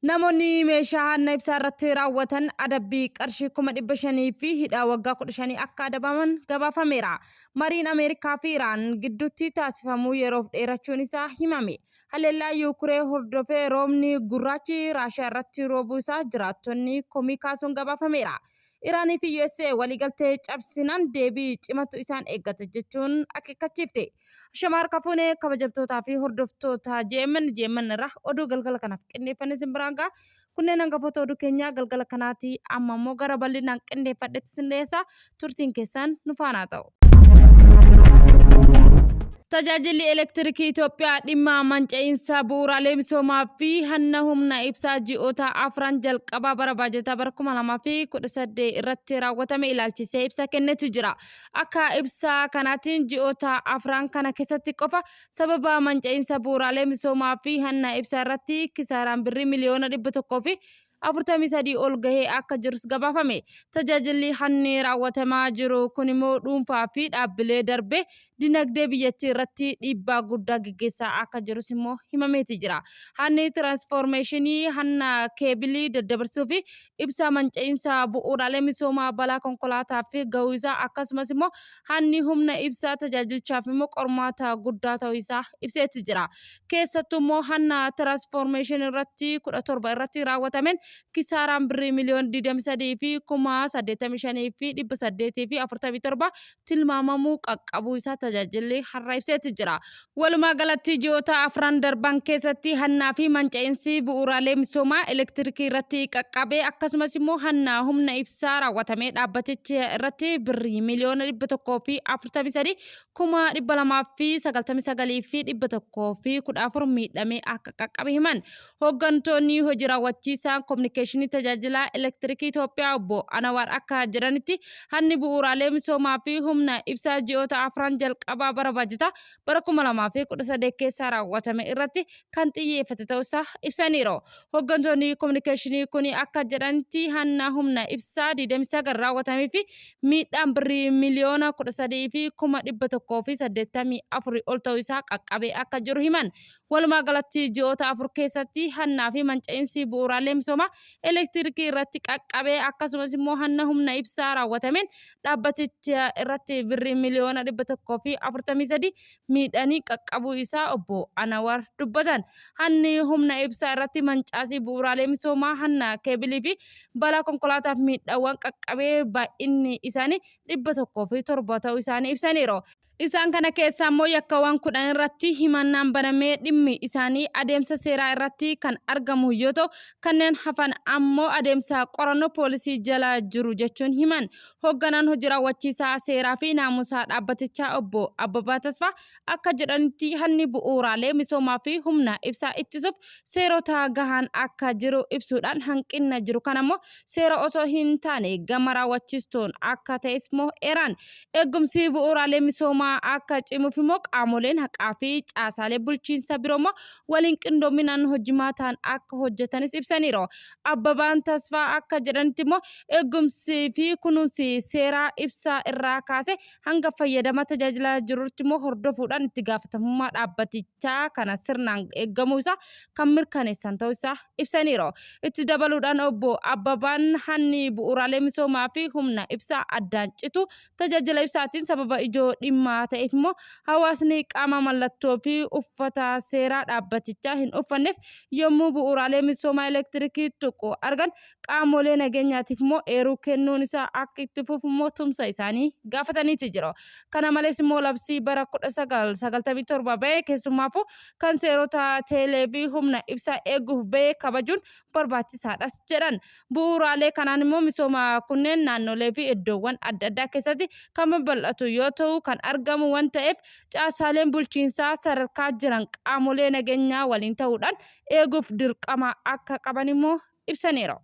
Namoonni meeshaa hanna ibsaa irratti raawwatan adabbii qarshii 500,000 fi hidhaa waggaa 15 akka adabaman gabaafameera. Mariin Ameerikaa fi Iraan gidduutti taasifamuu yeroof dheerachuun isaa himame. Haleellaa Yuukuree hordofee roobni gurraachi Raashiyaa irratti roobuu isaa jiraattonni komii kaasuun gabaafameera. Iraanii fi USA waliigaltee cabsinaan deebii cimatu isaan eeggata jechuun akeekkachiifte. Ashama harka fuune kabajamtootaa fi hordoftoota JMN JMN irraa oduu galgala kanaaf qindeeffanne isin biraan ga'a. Kunneen hangafoota oduu keenyaa galgala kanaati. Amma immoo gara bal'inaan qindeeffadhetti isin dhiyeessa. Turtiin keessan nu faanaa ta'u. Tajaajilli Elektirikii Itoophiyaa dhimma manca'iinsa bu'uuraalee misoomaa fi hanna humna ibsaa ji'oota afran jalqabaa bara baajataa bara 2018 irratti raawwatame ilaalchisee ibsa kennetu jira. Akka ibsa kanaatiin ji'oota afran kana keessatti qofa sababa manca'iinsa bu'uuraalee misoomaa fi hanna ibsaa irratti kisaaraan birrii miliyoona 143 ol gahee akka jirus gabaafame. Tajaajilli hanni raawwatamaa jiru kun immoo dhuunfaa fi dhaabbilee darbee dinagdee biyyattii irratti dhiibbaa guddaa geggeessaa akka jirus immoo himameeti jira. Hanni tiraansfoormeeshinii hanna keebilii daddabarsuu fi ibsa manca'iinsa bu'uuraalee misoomaa balaa konkolaataaf gahuu isaa akkasumas immoo hanni humna ibsaa tajaajilchaaf immoo qormaata guddaa ta'uu isaa ibseetti jira. Keessattuu immoo hanna tiraansfoormeeshinii irratti 17 irratti raawwatameen kisaaraan birrii miliyoona 23 fi 85,847 tilmaamamuu qaqqabuu isaa tajaajilli har'a ibseetti jira. Walumaa galatti ji'oota afran darban keessatti hannaa fi manca'insi bu'uuraalee misoomaa elektirikii irratti qaqqabe akkasumas immoo hanna humna ibsaa raawwatamee dhaabbaticha irratti birrii miliyoona 143 299,114 miidhamee akka qaqqabe himan. Hooggantoonni hojii raawwachiisaan kominikeeshinii tajaajila elektirikii Itoophiyaa obbo Anawaar akka jedhanitti hanni bu'uuraalee misoomaa fi humna ibsaa ji'oota afran jalqabaa bara baajataa bara 2018 keessa raawwatame irratti kan xiyyeeffate ta'uusaa ibsaniiru. Hooggantoonni kominikeeshinii kun akka jedhanitti hanna humna ibsaa 29 raawwatamee fi miidhaan birrii miliyoona 13 fi 184,000 ol ta'uu isaa qaqqabee akka jiru himan. Walumaa galatti ji'oota 4 keessatti hannaa fi manca'iinsi bu'uuraalee misoomaa elektirikii irratti qaqqabee akkasumas immoo hanna humna ibsaa raawwatameen dhaabbaticha irratti birrii miliyoona 143 miidhanii qaqqabuu isaa obbo Anawar dubbatan. Hanni humna ibsaa irratti mancaasii bu'uuraalee misoomaa hanna keebilii fi balaa konkolaataaf miidhaawwan qaqqabee baay'inni isaanii 107 ta'uu isaanii ibsaniiru. Isaan kana keessaa immoo yakkawwan 10 irratti himannaan banamee dhimmi isaanii adeemsa seeraa irratti kan argamu yoo ta'u, kanneen hafan ammoo adeemsa qorannoo poolisii jala jiru jechuun himan. Hoogganaan hojii raawwachiisaa seeraa fi naamusaa dhaabbatichaa obbo Abbabaa Tasfaa akka jedhanitti hanni bu'uuraalee misoomaa fi humna ibsaa ittisuuf seerota gahaan akka jiru ibsuudhaan hanqinna jiru kana immoo seera osoo hin taane gama raawwachiistuun akka ta'es immoo eeran. Eegumsi bu'uuraalee misoomaa akka cimuuf immoo qaamoleen haqaa fi caasaalee bulchiinsa biroo immoo waliin qindoominaan hojimaataan akka hojjetanis ibsaniiru. Abbabaan Tasfaa akka jedhanitti immoo eegumsi fi kunuunsi seeraa ibsaa irraa kaasee hanga fayyadama tajaajilaa jirutti immoo hordofuudhaan itti gaafatamummaa dhaabbatichaa kana sirnaan eeggamuu isaa kan mirkaneessan ta'uu isaa ibsaniiru. Itti dabaluudhaan obbo Abbabaan hanni bu'uuraalee misoomaa fi humna ibsaa addaan citu tajaajila ibsaatiin sababa ijoo dhimmaa ta'eef immoo hawaasni qaama mallattoo fi uffata seeraa dhaabbatichaa hin uffanneef yommuu bu'uuraalee misoomaa elektirikii tuqu argan qaamolee nageenyaatiif immoo eeruu kennuun isaa akka itti fufu immoo tumsa isaanii gaafataniiti jiru. Kana malees immoo labsii bara 1997 ba'e keessumaafuu kan seerota teelee fi humna ibsaa eeguuf ba'e kabajuun barbaachisaadhas jedhan. Bu'uuraalee kanaan immoo misooma kunneen naannolee fi iddoowwan adda addaa keessatti kan babal'atu yoo ta'u kan argamu waan ta'eef caasaaleen bulchiinsaa sadarkaa jiran qaamolee nageenyaa waliin ta'uudhaan eeguuf dirqama akka qaban immoo ibsaniiru.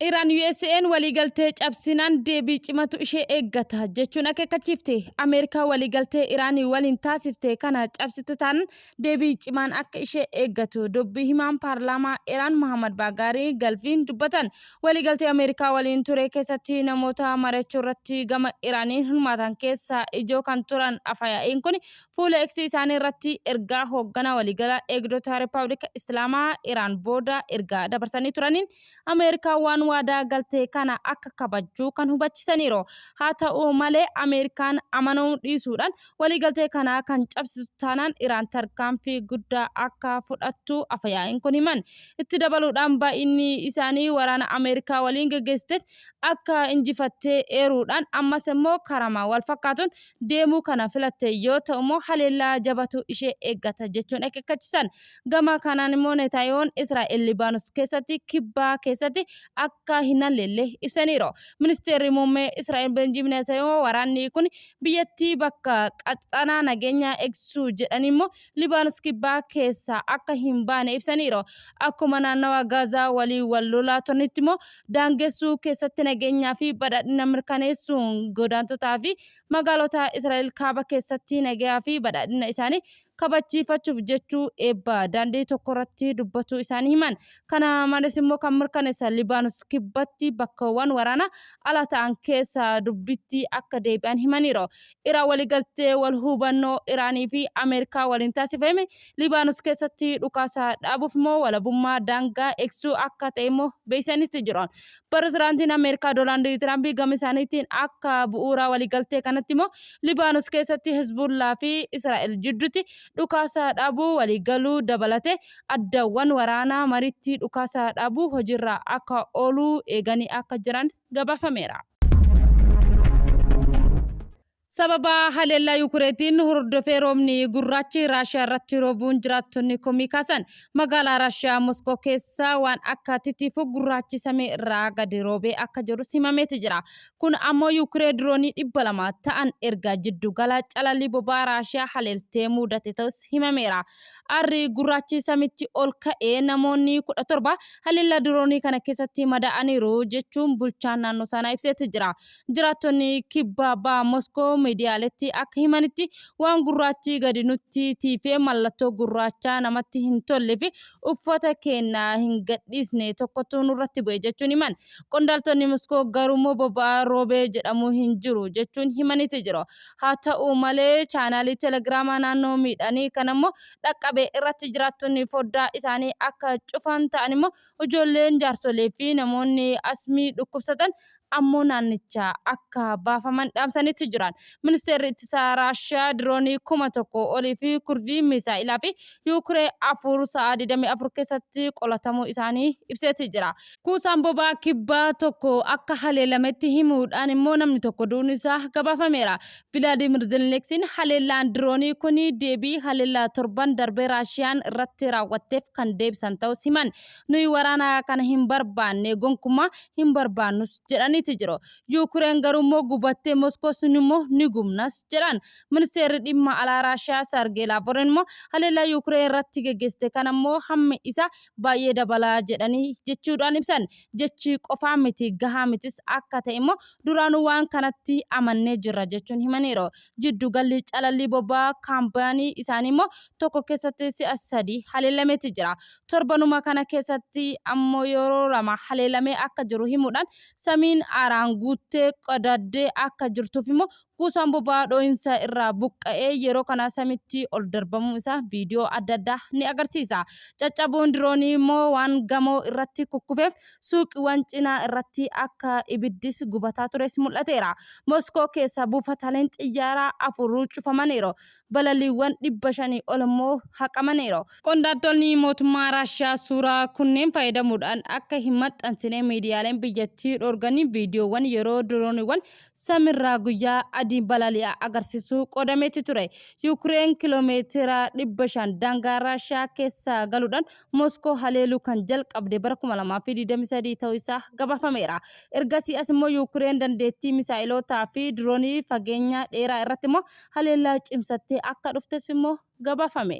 Iraan USA'n waliigaltee cabsinaan deebii cimatu ishee eeggata jechuun akeekkachiifte. Ameerikaa waliigaltee Iraanii waliin taasifte kana cabsite taanaan deebii cimaan akka ishee eeggatu dubbii himaan paarlaamaa Iraan Mohammad Baagaarii Galfiin dubbatan. Waliigaltee Ameerikaa waliin ture keessatti namoota mari'achuu irratti gama Iraaniin hirmaatan keessaa ijoo kan turan afayaa'iin kun fuula X isaanii irratti ergaa hoogganaa waliigalaa eegdota Rippaablika Islaamaa Iraan booda ergaa dabarsanii turaniin Ameerikaan waan waadaa galte kana akka kabajju kan hubachisaniiru. Haa ta'u malee Ameerikaan amanamuu dhiisuudhaan waliigaltee kana kan cabsitu taanaan Iraan tarkaanfii guddaa akka fudhattu afayaa'iin kun himan. Itti dabaluudhaan baay'inni isaanii waraana Ameerikaa waliin geggeessite akka injifatte eeruudhaan ammas immoo karama wal fakkaatuun deemuu kana filatte yoo ta'u immoo haleellaa jabatu ishee eeggata jechuun akeekkachiisan. Gama kanaan immoo Netaayihoon Israa'el Libaanus keessatti kibbaa keessatti akka hin halleelle ibsaniiru. Ministeerri muummee Israa'el Benjimin Netaayihoon waraanni kun biyyattii bakka qaxxanaa nageenyaa eegsisuu jedhanii immoo Libaanus kibbaa keessaa akka hin baane ibsaniiru. Akkuma naannawa Gaazaa waliin wal lolaa turanitti immoo daangessuu keessatti nageenyaa fi badhaadhina mirkaneessuun godaantotaa fi magaalota Israa'el kaaba keessatti nagayaa fi badhaadhina isaanii kabachiifachuuf jechuu eebba daandii tokkorratti dubbatuu isaanii himan. Kana malees immoo kan mirkaneessan Libaanus kibbatti bakkawwan waraanaa ala ta'an keessa dubbitti akka deebi'an himaniiru. Iraan waliigaltee wal hubannoo Iraanii fi Ameerikaa waliin taasifame Libaanus keessatti dhukaasa dhaabuuf immoo walabummaa daangaa eegsisuu akka ta'e immoo beeksisaniitti jiru. Pirezidaantiin Ameerikaa Doonaald Tiraamp gama isaaniitiin akka bu'uura waliigaltee kanatti immoo Libaanus keessatti Hizbullaa fi Israa'el jidduutti dhukaasa dhaabuu waliigaluu dabalatee addawwan waraanaa mariitti dhukaasa dhaabuu hojiirra akka ooluu eeganii akka jiran gabaafameera. Sababa haleellaa Yukureetiin hordofee roobni gurraachi Raashiyaa irratti roobuun jiraattonni komii kaasan. Magaalaa Raashiyaa Moskoo keessa waan akka titiifuu gurraachi samii irraa gadi roobee akka jirus himameeti jira. Kun ammoo Yukuree diroonii 200 ta'an erga jiddugala calallii boba'aa Raashiyaa haleeltee muudate ta'us himameera. Aarri gurraachi samitti ol ka'ee namoonni 17 haleellaa diroonii kana keessatti madaa'aniiru jechuun bulchaan naannoo sanaa ibseeti jira. Jiraattonni kibba baha Moskoo miidiyaaletti akka himanitti waan gurraachi gadi nutti tiifee mallattoo gurraachaa namatti hin tolle fi uffata keenya hin gadhiisne tokkotu nurratti bu'e jechuun himan. Qondaaltonni Moskoo garuummoo boba'aa roobee jedhamu hin jiru jechuun himaniiti jiru. Haa ta'u malee chaanaalii telegiraamaa naannoo miidhanii kanammoo dhaqqabe irratti jiraattonni foddaa isaanii akka cufan ta'an immoo ijoolleen jaarsolee fi namoonni asmii dhukkubsatan ammoo naannichaa akka baafaman dhaamsanitti jiran. Ministeerri ittisaa Raashiyaa diroonii 1000 olii fi kurvii misaa'ilaa fi Yuukuree 4 sa'a 24 keessatti qolatamuu isaanii ibseeti jira. Kuusaan boba'aa kibbaa tokko akka haleelametti himuudhaan immoo namni tokko du'uun isaa gabaafameera. Vilaadimir Zelenskiin haleellaan diroonii kun deebii haleellaa torban darbee Raashiyaan irratti raawwatteef kan deebisan ta'us himan. Nuyi waraana kana hin barbaanne gonkumaa hin barbaannus jedhaniiti jiru. Yuukureen garuu immoo gubattee Moskoos immoo ni gubnas jedhan. Ministeerri dhimma alaa Raashiyaa Sargee Laavroon immoo haleellaa Yuukureen irratti geggeessite kana immoo hammi isaa baay'ee dabalaa jedhanii jechuudhaan ibsan. Jechi qofaa miti gahaa mitis akka ta'e immoo duraanuu waan kanatti amannee jirra jechuun himaniiru. Jiddu galli calallii boba'aa kaampaanii isaanii immoo tokko keessatti si'a sadi haleelameeti jira. Torbanuma kana keessatti ammoo yeroo lama haleelamee akka jiru himuudhaan samiin aaraan guuttee qadaaddee akka jirtuuf immoo kuusaan boba'aa dhoohinsa irraa buqqa'ee yeroo kana samitti ol darbamuu isaa viidiyoo adda addaa ni agarsiisa. Caccabuun diroonii immoo waan gamoo irratti kukkufeef suuqiiwwan cinaa irratti akka ibiddis gubataa tures mul'ateera. Moskoo keessa buufataaleen xiyyaaraa afur cufamaniiru. Balaliiwwan 500 ol immoo haqamaniiru. Qondaaltonni mootummaa Raashiyaa suuraa kunneen fayyadamuudhaan akka hin maxxansine miidiyaaleen biyyattii dhorganii viidiyoowwan yeroo dirooniiwwan samiirraa guyyaa adii balali'a agarsiisu qoodameeti ture. Yuukireen kiloomeetira 500 daangaa Raashiyaa keessa galuudhaan Moskoo haleeluu kan jalqabde bara 2023 ta'uu isaa gabaafameera. Ergasii as immoo Yuukireen dandeettii misaa'ilootaa fi diroonii fageenya dheeraa irratti immoo haleellaa cimsattee akka dhuftes immoo gabaafame.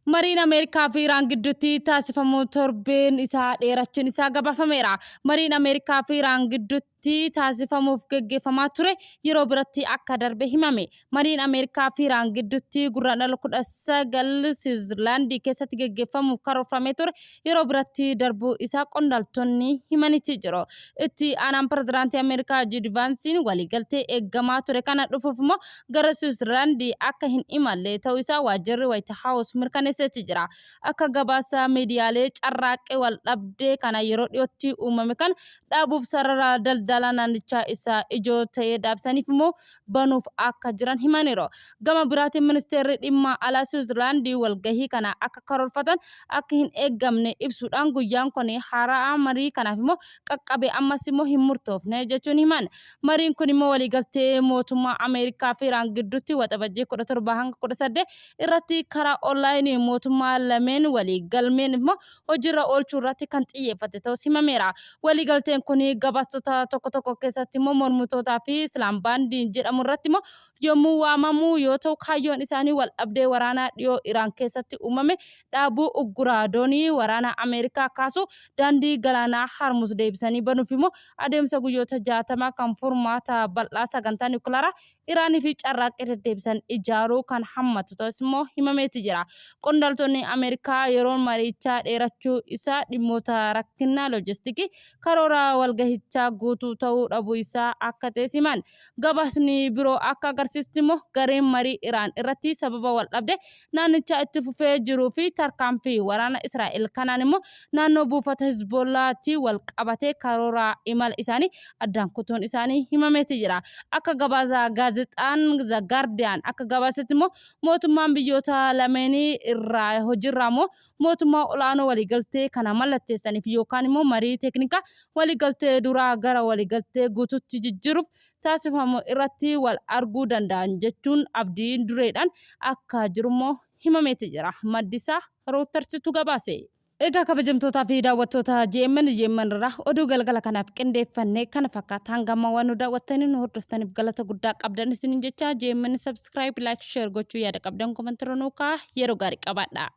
Mariin Ameerikaa fi Iraan gidduutti taasifamu torbeen isaa dheerachuun isaa gabaafameera. Mariin Ameerikaa fi Iraan gidduutti taasifamuuf geggeeffamaa ture yeroo biratti akka darbe himame. Mariin Ameerikaa fi Iraan gidduutti Gurraandhala 19 Siwiizerlaandii keessatti geggeeffamuuf karoorfamee ture yeroo biratti darbuu isaa qondaaltonni himaniiti jiru. Itti aanaan pirezidaantii Ameerikaa Jiid Vaansiin waliigaltee eeggamaa ture kana dhufuuf immoo gara Siwiizerlaandii akka hin imalle ta'uu isaa waajjirri Waayit Haawus mirkaneesseeti jira. Akka gabaasa miidiyaalee carraaqqii wal dhabdee kana yeroo dhiyootti uumame kana dhaabuuf sarara daldalaa naannichaa isa ijoo ta'e dhaabsaniif immoo banuuf akka jiran himaniiru. Gama biraatiin ministeerri dhimma alaa Siwiizerlaandii walgahii kana akka karoorfatan akka hin eegamne ibsuudhaan guyyaan kun haaraa marii kanaaf immoo qaqqabe ammas immoo hin murtoofne jechuun himan. Mariin kun immoo waliigaltee mootummaa Ameerikaa fi Iraan gidduutti Waxabajjii 17 hanga 18 irratti karaa onlaayinii mootummaa lameen walii galmeen immoo hojiirra oolchuu irratti kan xiyyeeffate ta'us himameera. Waliigalteen kun gabaastota tokko tokko keessatti immoo mormitootaa fi Islaam Baandiin jedhamu irratti immoo yommuu waamamu yoo ta'u kaayyoon isaanii waldhabdee waraanaa dhiyoo Iraan keessatti uumame dhaabuu, uggura doonii waraanaa Ameerikaa kaasuu, daandii galaanaa Harmuz deebisanii banuuf immoo adeemsa guyyoota 60 kan furmaata bal'aa sagantaa niwukilaraa Iraanii fi carraaqqii deddeebisan ijaaruu kan hammatu ta'us immoo himameeti jira. Qondaaltonni Ameerikaa yeroon mariichaa dheerachuu isaa dhimmoota rakkinna loojistikii karoora walgahichaa guutuu ta'uu dhabuu isaa akka ta'es himan. Gabaasni biroo akka agarsiisutti immoo gareen marii Iraan irratti sababa waldhabdee naannichaa itti fufee jiruu fi tarkaanfii waraana Israa'el kanaan immoo naannoo buufata Hizboollaatti wal qabatee karoora imala isaanii addaan kutuun isaanii himameeti jira. Akka gabaasa gaazexaan The Guardian akka gabaasetti immoo mootummaan biyyoota lameenii irraa hojiirraa immoo mootummaa ol'aanoo waliigaltee kana mallatteessaniif yookaan immoo marii teeknikaa waliigaltee duraa gara waliigaltee guutuutti jijjiiruuf taasifamu irratti wal arguu danda'an jechuun abdii dureedhaan akka jirummoo himameeti jira. Maddi isaa Rootarsitu gabaase. Egaa kabajamtootaa fi daawwattoota GMN GMN irraa oduu galgala kanaaf qindeeffanne kana fakkaata. Hanga ammaa waan nu daawwattanii nu hordoftaniif galata guddaa qabdan isiniin jecha GMN subscribe, like, share gochuu yaada qabdan komentirra nuu kaa'aa yeroo gaarii qabaadhaa.